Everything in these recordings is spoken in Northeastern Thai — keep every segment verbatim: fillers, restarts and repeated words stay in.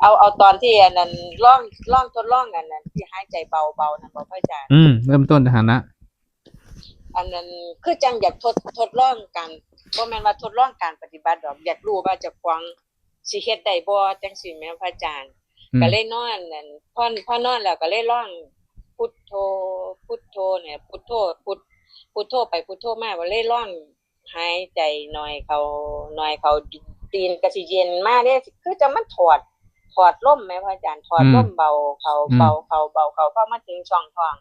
เอา เอาตอนที่อันนั้นลอง ลองทดลองอันนั้นที่หายใจเบาๆนั่นบ่พระอาจารย์ อืม เริ่มต้นจากหั้นนะ อันนั้นคือจั่งอยากทด ทดลองการ บ่แม่นว่าทดลองการปฏิบัติดอก อยากรู้ว่าเจ้าของสิเฮ็ดได้บ่จั่งซี้แหมพระอาจารย์ อืม ก็เลยนอนนั่น พอ พอนอนแล้วก็เลยลองพุทโธ พุทโธเนี่ย พุทโธ พุท พุทโธไปพุทโธมา ก็เลยลอง หายใจหน่อยเข้า หน่อยเข้า ตีนก็สิเย็นมาเด้ คือจั่งมันถอด ถอดลมแหมพระอาจารย์ ถอดลม อืม เบาเข้า อืม เบาเข้า เบาเข้า พอมาถึงช่องท้อง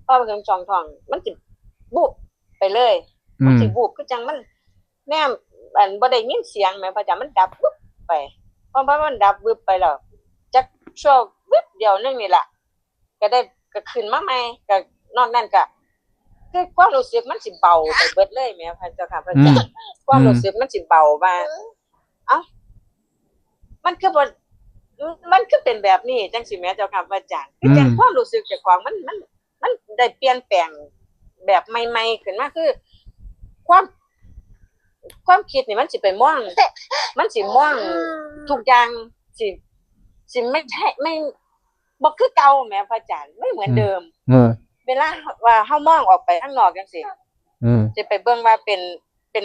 พอมาถึงช่องท้อง มันสิบูบไปเลย อืม มันสิบูบ คือจั่งมันแนม อันบ่ได้ยินเสียงแหมพระอาจารย์ มันดับวึบไป พอ พอมันดับวึบไปแล้ว จักชั่ววึบเดียวนึงนี่ล่ะ ก็ได้ ก็ขึ้นมาใหม่ ก็นอกนั้นก็ คือความรู้สึกมันสิเบาไปเบิดเลยแหมพระเจ้าค่ะ พระอาจารย์ อืม ความรู้สึกมันสิเบาว่า เอ้า มันคือบ่ มันคือเป็นแบบนี้จั่งซี้แหมเจ้าค่ะ พระอาจารย์ คือจั่ง อืม ความรู้สึกเจ้าของมัน มัน มันได้เปลี่ยนแปลงแบบใหม่ๆขึ้นมา คือ ความ ความคิดนี่มันสิไปมอง มันสิมองทุกอย่าง สิ สิไม่ใช่ ไม่ บ่คือเก่าแหมพระอาจารย์ ไม่เหมือนเดิม เออ เวลาว่าเฮามองออกไปข้างนอกจั่งซี้ อืม สิไปเบิ่งว่าเป็น เป็น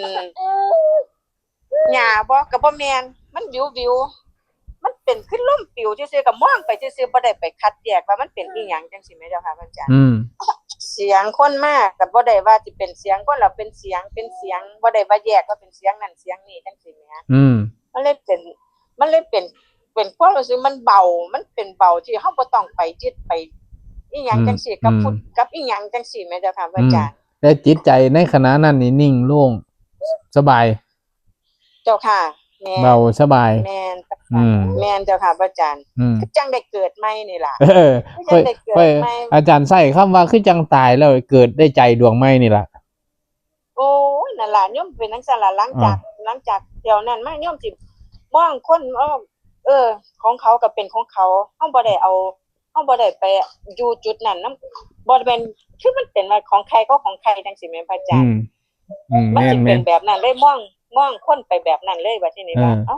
หญ้าบ่ ก็บ่แม่น มันวิวๆ มันเป็นคือลมปิวซื่อๆ ก็มองไปซื่อๆ บ่ได้ไปคัดแยกว่ามันเป็นอีหยังจั่งซี้แหมเจ้าค่ะพระอาจารย์ อืม เสียงคนมาก็บ่ได้ว่าสิเป็นเสียงคน แล้วเป็นเสียง เป็นเสียง บ่ได้ว่าแยกว่าเป็นเสียงนั่นเสียงนี่จั่งซี้แหม อืม มันเลยเป็น มันเลยเป็น เป็นความรู้สึกมันเบา มันเป็นเบาที่เฮาบ่ต้องไปยึดไปอีหยัง อืม จั่งซี้ กับ อืม พุทธ กับอีหยังจั่งซี้แหมเจ้าค่ะพระอาจารย์ อืม แต่จิตใจในขณะนั้นนี่นิ่งโล่งสบาย เจ้าค่ะ แม่น เบาสบาย แม่น อืม แม่นเจ้าค่ะพระอาจารย์ อืม คือจั่งได้เกิดใหม่นี่ล่ะ เออ คือจั่งได้เกิดใหม่ ค่อย ค่อย อาจารย์ใช้คำว่าคือจั่งตายแล้วเกิดได้ใจดวงใหม่นี่ล่ะ โอ้ย นั่นล่ะ โยมเป็นจั่งซั้นล่ะ หลังจาก อ่า หลังจากเที่ยวนั้นมา โยมสิมองคน เออ เออ ของเขาก็เป็นของเขา เฮาบ่ได้เอา เฮาบ่ได้ไปอยู่จุดนั้นนำ บ่แม่น คือมันเป็นว่าของใครก็ของใครจั่งซี้แหมพระอาจารย์ อืม อืม มันสิ แม่น เป็น แม่น แบบนั้นเลย มอง มองคนไปแบบนั้นเลย บัดทีนี้ว่า อ่า เอ้า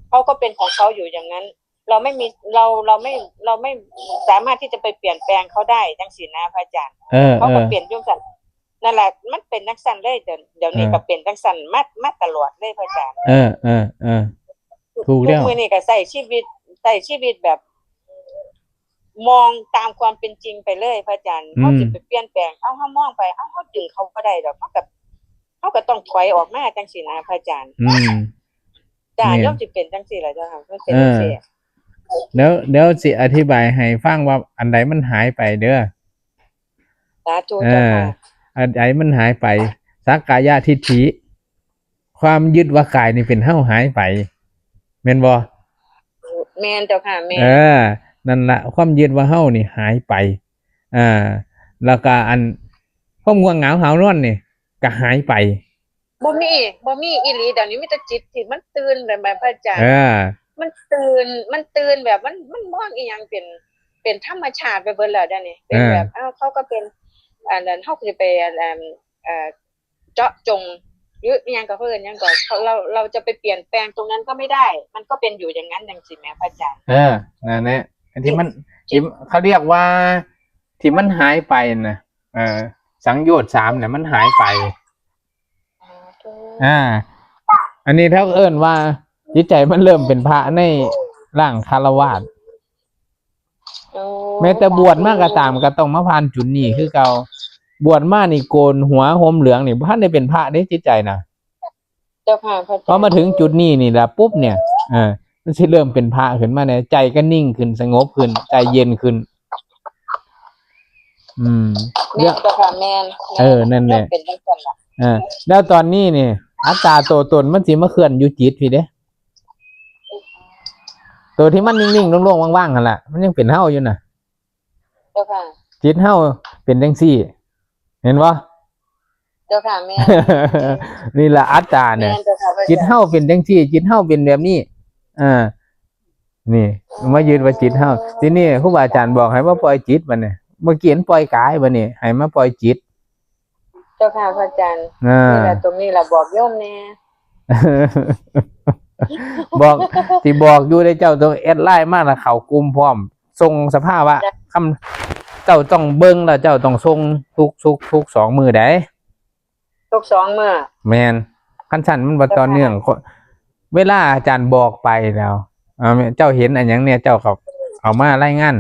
เขาก็เป็นของเขาอยู่อย่างนั้น เราไม่มี เรา เราไม่ เราไม่สามารถที่จะไปเปลี่ยนแปลงเขาได้จั่งซี้นะพระอาจารย์ เออ เขาก็ เออ เปลี่ยนอยู่จั่งซั้น นั่นแหละ มันเป็นจั่งซั้นเลย เดี๋ยว เดี๋ยวนี้ เออ ก็เป็นจั่งซั้นมา มาตลอดเลยพระอาจารย์ เออ เออ เออ ถูกแล้ว ทุกมื้อนี้ก็ใช้ชีวิต ใช้ชีวิตแบบ มองตามความเป็นจริงไปเลยพระอาจารย์ อืม เฮาสิไปเปลี่ยนแปลง เอ้า เฮามองไป เอ้า เฮาดึงเขาบ่ได้ดอก เฮาก็ เฮาก็ต้องถอยออกมาจั่งซี้นะพระอาจารย์ อืม จ้ะ แม่น โยมสิเป็นจั่งซี้ล่ะเจ้าค่ะ มันเป็นจั่งซี้ เออ เดี๋ยว เดี๋ยวสิอธิบายให้ฟังว่าอันใดมันหายไปเด้อ สาธุ เออ เจ้าค่ะ อันใดมันหายไป สักกายทิฏฐิ ความยึดว่ากายนี่เป็นเฮาหายไป แม่นบ่ แม่นเจ้าค่ะ แม่น เออ นั่นละ ความยึดว่าเฮานี่หายไป อ่า แล้วก็อัน ความง่วงเหงาหาวนอนนี่ก็หายไป บ่มี บ่มีอีหลี เดี๋ยวนี้มีแต่จิตที่มันตื่นแบบ แบบพระอาจารย์ เออ มันตื่น มันตื่นแบบมัน มันมองอีหยังเป็น เป็นธรรมชาติไปเบิดแล้วเดี๋ยวนี้ เป็นแบบ เออ เอ้า เขาก็เป็น อันนั้น เขาก็จะไป อัน อัน เอ่อ เจาะจง หรืออีหยังก็เพิ่นหยังก็ เรา เราจะไปเปลี่ยนแปลงตรงนั้นก็ไม่ได้ มันก็เป็นอยู่อย่างนั้นจั่งซี้แหมพระอาจารย์ เออ นั่นแหละ อันที่มัน จิต ที่เขาเรียกว่า ที่มันหายไปน่ะ เออ สังโยชน์สามเนี่ยมันหายไป สาธุ อ่า อันนี้เขาเอิ้นว่า จิตใจมันเริ่มเป็นพระในร่างฆราวาส โอ้ แม้แต่บวชมาก็ตาม ก็ต้องมาผ่านจุดนี้คือเก่า บวชมานี่โกนหัวห่มเหลืองนี่ บ่ทันได้เป็นพระเด้ จิตใจน่ะ เจ้าค่ะ พระอาจารย์ พอมาถึงจุดนี้นี่ล่ะปุ๊บเนี่ย เออ มันสิเริ่มเป็นพระขึ้นมาเนี่ย ใจก็นิ่งขึ้น สงบขึ้น ใจเย็นขึ้น อืม แม่นเจ้าค่ะ แม่น เออ นั่นแหละ เริ่มเป็นจั่งซั้นล่ะ เออ แล้วตอนนี้นี่ อัตตาตัวตนมันสิมาเคลื่อนอยู่จิตพี้เด้ ตัวที่มันนิ่งๆ โล่งๆ ว่างๆ หั่นล่ะ มันยังเป็นเฮาอยู่น่ะ เจ้าค่ะ จิตเฮาเป็นจั่งซี้ เห็นบ่ เจ้าค่ะ แม่น นี่ล่ะอัตตาเนี่ย แม่นเจ้าค่ะ พระอาจารย์ จิตเฮาเป็นจั่งซี้ จิตเฮาเป็นแบบนี้ อ่า นี่ มายึดว่าจิตเฮา ทีนี้ครูบาอาจารย์บอกให้มาปล่อยจิตบัดนี้ เมื่อกี้มันปล่อยกาย บัดนี้ให้มาปล่อยจิต เจ้าค่ะ พระอาจารย์ อ่า นี่แหละ ตรงนี้แหละ บอกโยมแน่ บอก สิบอกอยู่เด้ เจ้าต้องแอดไลน์มาแล้วเข้ากลุ่มพร้อม ส่งสภาวะ จ้ะ คำ เจ้าต้องเบิ่งแล้วเจ้าต้องส่งทุกทุกทุกสองมื้อใด๋ ทุกสองมื้อ แม่น คันซั่นมันบ่ต่อเนื่อง เจ้าค่ะ เวลาอาจารย์บอกไปแล้ว เอา เจ้าเห็นอันหยังเนี่ย เจ้าก็เอามารายงาน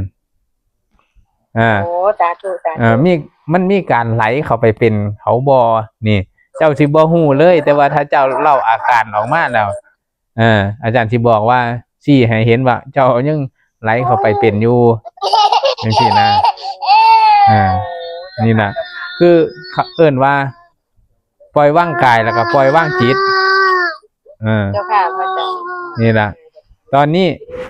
อ่า โอ้ สาธุ สาธุ เอ่อ มี มันมีการไหลเข้าไปเป็นเขาบ่ นี่ เจ้าสิบ่ฮู้เลย แต่ว่าถ้าเจ้าเล่าอาการออกมาแล้ว เออ อาจารย์สิบอกว่า ชี้ให้เห็นว่าเจ้ายังไหลเข้าไปเป็นอยู่ จังซี้นะ อ่า นี่นะ คือเขาเอิ้นว่า ปล่อยวางกายแล้วก็ปล่อยวางจิต เออ เจ้าค่ะ พระอาจารย์ นี่ล่ะ ตอนนี้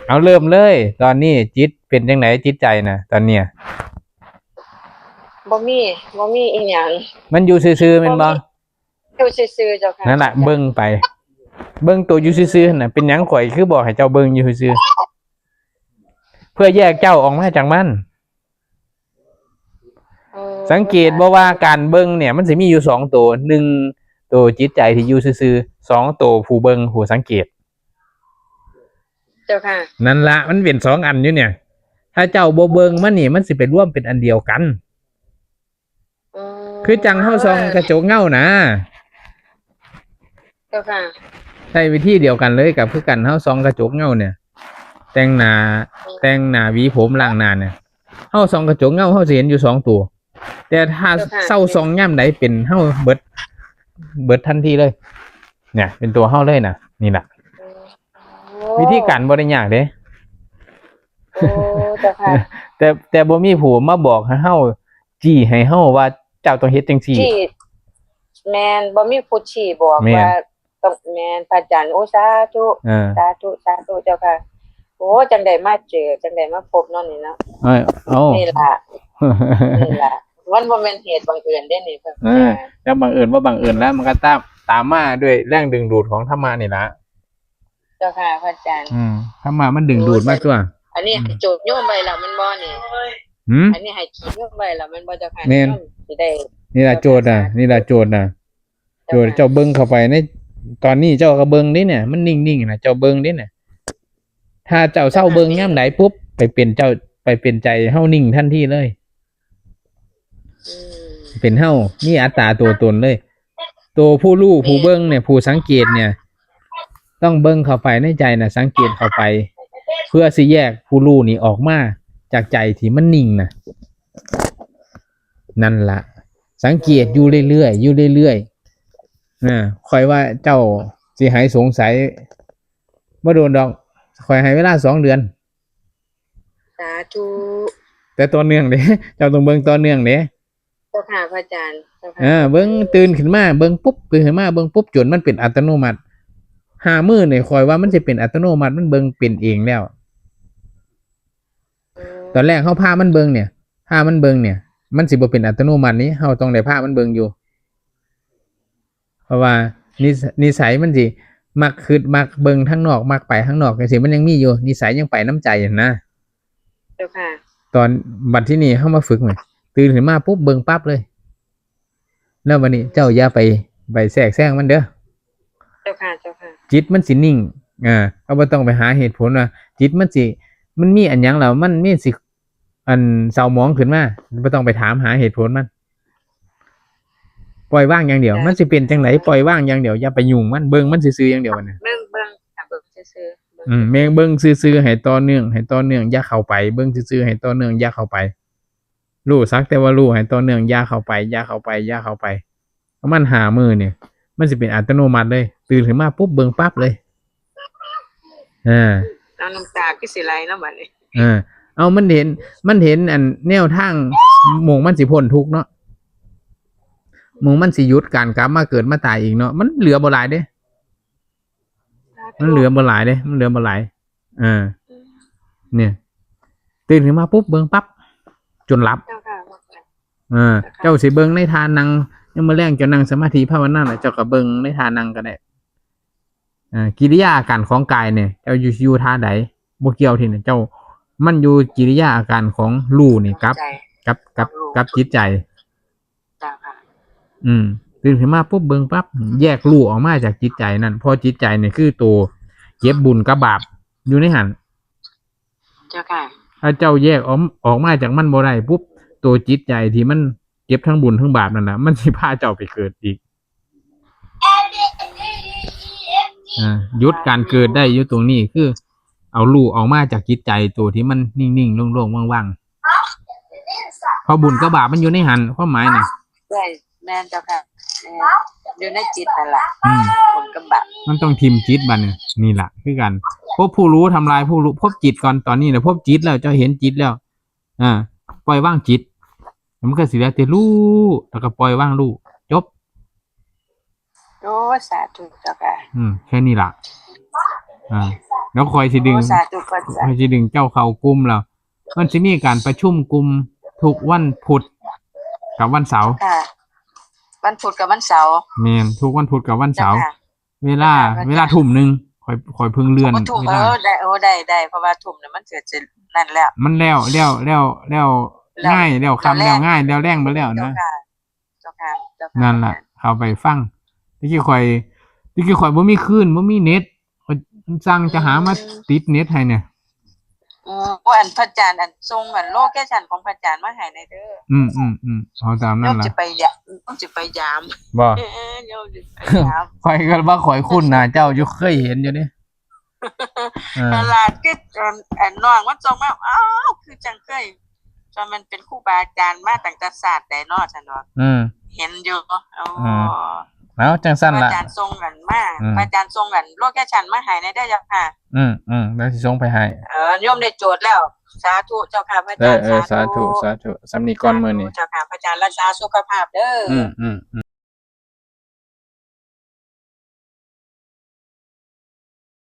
เอาเริ่มเลย ตอนนี้จิตเป็นจังได๋ จิตใจน่ะ ตอนเนี้ย บ่มี บ่มีอีหยัง มันอยู่ซื่อๆ แม่นบ่ บ่มี อยู่ซื่อๆ เจ้าค่ะ นั่นล่ะ เบิ่งไป เบิ่งตัวอยู่ซื่อๆ หั่นน่ะ เป็นหยังข้อยคือบอกให้เจ้าเบิ่งอยู่ซื่อๆ เพื่อแยกเจ้าออกมาจากมัน เออ สังเกตบ่ว่าการเบิ่งเนี่ย มันสิมีอยู่สองตัว หนึ่งตัวจิตใจที่อยู่ซื่อๆ สองตัวผู้เบิ่งผู้สังเกต เจ้าค่ะ นั่นละ มันเป็นสองอันอยู่เนี่ย ถ้าเจ้าบ่เบิ่งมันนี่ มันสิไปรวมเป็นอันเดียวกัน อืม คือจั่งเฮาส่องกระจกเงานะ เจ้าค่ะ ใช้วิธีเดียวกันเลยกับคือกัน เฮาส่องกระจกเงาเนี่ย แต่งหน้า แต่งหน้า หวีผม ล้างหน้าเนี่ย เฮาส่องกระจกเงา เฮาสิเห็นอยู่สองตัว แต่ถ้า เจ้าค่ะ เซาส่องยามใดเป็นเฮาเบิด เบิดทันทีเลย เนี่ย เป็นตัวเฮาเลยนะ นี่ล่ะ โอ้ วิธีการบ่ได้ยากเด้ โอ้ เจ้าค่ะ แต่ แต่บ่มีผู้มาบอกให้เฮา ชี้ให้เฮาว่าเจ้าต้องเฮ็ดจังซี่ ชี้ แม่น บ่มีผู้ชี้บอก แม่น ว่าต้อง แม่น พระอาจารย์ โอ้ สาธุ เออ สาธุ สาธุ เจ้าค่ะ โอ้ จั่งได้มาเจอ จั่งได้มาพบเนาะนี่เนาะ เอ้ย เอ้า นี่ล่ะ นี่ล่ะ มันบ่แม่นเหตุบังเอิญเด้นี่ เออ แล้วบังเอิญว่าบังเอิญแล้ว มันก็ตาม ตามมาด้วยแรงดึงดูดของธรรมะนี่ล่ะ เจ้าค่ะ พระอาจารย์ อืม ธรรมะมันดึงดูดมาตัว อันนี้ อืม โจทย์โยมไว้แล้วแม่นบ่นี่ หืม อันนี้ให้โจทย์โยมไว้แล้วแม่นบ่เจ้าค่ะ แม่น โยมสิได้ นี่ล่ะโจทย์น่ะ นี่ล่ะโจทย์น่ะ เจ้าค่ะ โจทย์เจ้าเบิ่งเข้าไปใน ตอนนี้เจ้าก็เบิ่งเด้เนี่ย มันนิ่งๆ น่ะ เจ้าเบิ่งเด้เนี่ย ถ้าเจ้าเซาเบิ่งยามใดปุ๊บ ไปเป็นเจ้า ไปเป็นใจเฮานิ่งทันทีเลย อืม เป็นเฮา มีอัตตาตัวตนเลย ตัวผู้รู้ ผู้เบิ่งเนี่ย ผู้สังเกตเนี่ย ต้องเบิ่งเข้าไปในใจน่ะ สังเกตเข้าไป เพื่อสิแยกผู้รู้นี่ออกมาจากใจที่มันนิ่งน่ะ นั่นล่ะ สังเกตอยู่เรื่อยๆ อยู่เรื่อยๆ อ่า ข้อยว่าเจ้าสิหายสงสัย บ่โดนดอก ข้อยให้เวลาสองเดือน สาธุ แต่ต่อเนื่องเด้ เจ้าต้องเบิ่งต่อเนื่องเด้ เจ้าค่ะ พระอาจารย์ เจ้าค่ะ เออ เบิ่ง ตื่นขึ้นมา เบิ่งปุ๊บ ตื่นขึ้นมา เบิ่งปุ๊บ จนมันเป็นอัตโนมัติ ห้ามื้อนี่ ข้อยว่ามันสิเป็นอัตโนมัติ มันเบิ่งเป็นเองแล้ว อืม ตอนแรกเฮาพามันเบิ่งเนี่ย พามันเบิ่งเนี่ย มันสิบ่เป็นอัตโนมัตินี่ เฮาต้องได้พามันเบิ่งอยู่ เพราะว่านิส- นิสัยมันสิมักคิดมักเบิ่งทางนอก มักไปทางนอกจังซี้ มันยังมีอยู่ นิสัยยังไปนำใจหั้นนะ เจ้าค่ะ ตอน บัดทีนี้เฮามาฝึกมัน ตื่นขึ้นมาปุ๊บเบิ่งปั๊บเลย แล้วบัดนี้เจ้าอย่าไป ไปแทรกแซงมันเด้อ เจ้าค่ะ เจ้าค่ะ จิตมันสินิ่ง อ่า เฮาบ่ต้องไปหาเหตุผลว่า จิตมันสิ มันมีอันหยังแล้ว มันมีสิ อันเศร้าหมองขึ้นมา บ่ต้องไปถามหาเหตุผลมัน ปล่อยวางอย่างเดียว จ้ะ มันสิเป็นจังได๋ ปล่อยวางอย่างเดียว อย่าไปยุ่งมัน เบิ่งมันซื่อๆ อย่างเดียวบัดนี้ เบิ่ง เบิ่ง ค่ะ เบิ่งซื่อๆ เบิ่ง อืม ซื่อๆ แม่นเบิ่งซื่อๆ ให้ต่อเนื่อง ให้ต่อเนื่อง อย่าเข้าไป เบิ่งซื่อๆ ให้ต่อเนื่อง อย่าเข้าไป รู้สักแต่ว่ารู้ ให้ต่อเนื่อง อย่าเข้าไป อย่าเข้าไป อย่าเข้าไป ประมาณห้ามื้อนี่ มันสิเป็นอัตโนมัติเลย ตื่นขึ้นมาปุ๊บเบิ่งปั๊บเลย อ่า เอาน้ำตาคือสิไหลเนาะบัดนี้ อ่า เอา มันเห็น มันเห็นอันแนวทาง หม่องมันสิพ้นทุกข์เนาะ หม่องมันสิหยุดการกลับมาเกิดมาตายอีกเนาะ มันเหลือบ่หลายเด้ สาธุ มันเหลือบ่หลายเด้ มันเหลือบ่หลาย อ่า เนี่ย ตื่นขึ้นมาปุ๊บเบิ่งปั๊บ จนหลับ เจ้าค่ะ อ่า เจ้าค่ะ เจ้าสิเบิ่งในท่านั่ง ยามมื้อแลงเจ้านั่งสมาธิภาวนาน่ะ เจ้าก็เบิ่งในท่านั่งก็ได้ อ่า กิริยาอาการของกายเนี่ย เจ้าอยู่ อยู่ท่าใด บ่เกี่ยวที่นี่ เจ้า มันอยู่กิริยาอาการของรู้นี่กับ เข้าใจ กับ กับ กับรู้ กับจิตใจ เจ้าค่ะ อืม ตื่นขึ้นมาปุ๊บเบิ่งปั๊บ แยกรู้ออกมาจากจิตใจนั่น เพราะจิตใจนี่คือตัว เก็บบุญกับบาปอยู่ในหัน เจ้าค่ะ ถ้าเจ้าแยกออกออกมาจากมันบ่ได้ปุ๊บ ตัวจิตใจที่มันเก็บทั้งบุญทั้งบาปนั่นแหละมันสิพาเจ้าไปเกิดอีก อ่าหยุดการเกิดได้อยู่ตรงนี้คือ เอาลูกออกมาจากจิตใจตัวที่มันนิ่งๆโล่งๆว่างๆเพราะบุญกับบาปมันอยู่ในหันความหมายนะ ใช่แม่นเจ้าค่ะแม่นอยู่ในจิตนั่นแหละ อืม บุญกับบาป มันต้องทิ่มจิตบัดนี้นี่แหละคือกัน พบผู้รู้ทำลายผู้รู้ พบจิตก่อนตอนนี้นะพบจิตแล้วเจ้าเห็นจิตแล้ว อ่า ปล่อยวางจิต มันก็สิเหลือแต่รู้แล้วก็ปล่อยวางรู้จบ โอ้สาธุเจ้าค่ะ อืม แค่นี้ล่ะ อ่า แล้วคอยสิดึง โอ้สาธุก่อนสา คอยสิดึงเจ้าเข้ากลุ่มแล้ว มันสิมีการประชุมกลุ่มทุกวันพุธกับวันเสาร์ ค่ะ วันพุธกับวันเสาร์ แม่นทุกวันพุธกับวันเสาร์ เจ้าค่ะ เวลา เจ้าค่ะ เวลาทุ่มหนึ่งคอยคอยเพิ่งเลื่อน บ่ทุ่ม เว เอ ลา อได้โอ้ได้ได้เพราะว่าทุ่มเนี่ยมันเกิดจะนั่นแล้ว มันแล้วแล้วแล้วแล้ว แล้ว ง่ายแล้ว แล้ว คำแล้ว แรง ง่ายแล้วแรงไปแล้ว เจ้า นะ ค่ะเจ้าค่ะเจ้าค่ะ นั่นล่ะ เข้าไปฟังตะกี้คอยตะกี้คอยบ่มีคลื่นบ่มีเน็ตคอยสั่งจะหามาติดเน็ตให้เนี่ย อืมโอ้อันพระอาจารย์อันส่งอันโลเคชั่นของพระอาจารย์มาให้ในอยเด้อ อืมอืมอืมเอาตาม โย นั่น ม ล่ะ จะไปยามโยมจะไปยาม บ่ เออโยมจะไปยาม คอยก็ว่าคอยคุ้นหน้าเจ้าอยู่เคยเห็นอยู่นี่เออ ตลาดก็อันอันน้องมันส่งมาอ้าวคือจังเคยจนมันเป็นครูบาอาจารย์มาตั้งแต่ศาสตร์ใดเนาะท่านเนาะ อืม เห็นอยู่อ๋อ อืม เอาจังสั้น พระ ละ อาจารย์ส่งกันมา อืม พระอาจารย์ส่งกันโลเคชั่นมาให้ในอยเด้อเจ้าค่ะ อืมอืมแล้วสิส่งไปให้ เออโยมได้โจทย์แล้ว สาธุเจ้าค่ะพระอา เอ จาร อ ย์ เออสาธุสาธุสำนีก่อนมื้อนี้ เจ้าค่ะพระอาจารย์รักษาสุขภาพเด้อ อืมอืม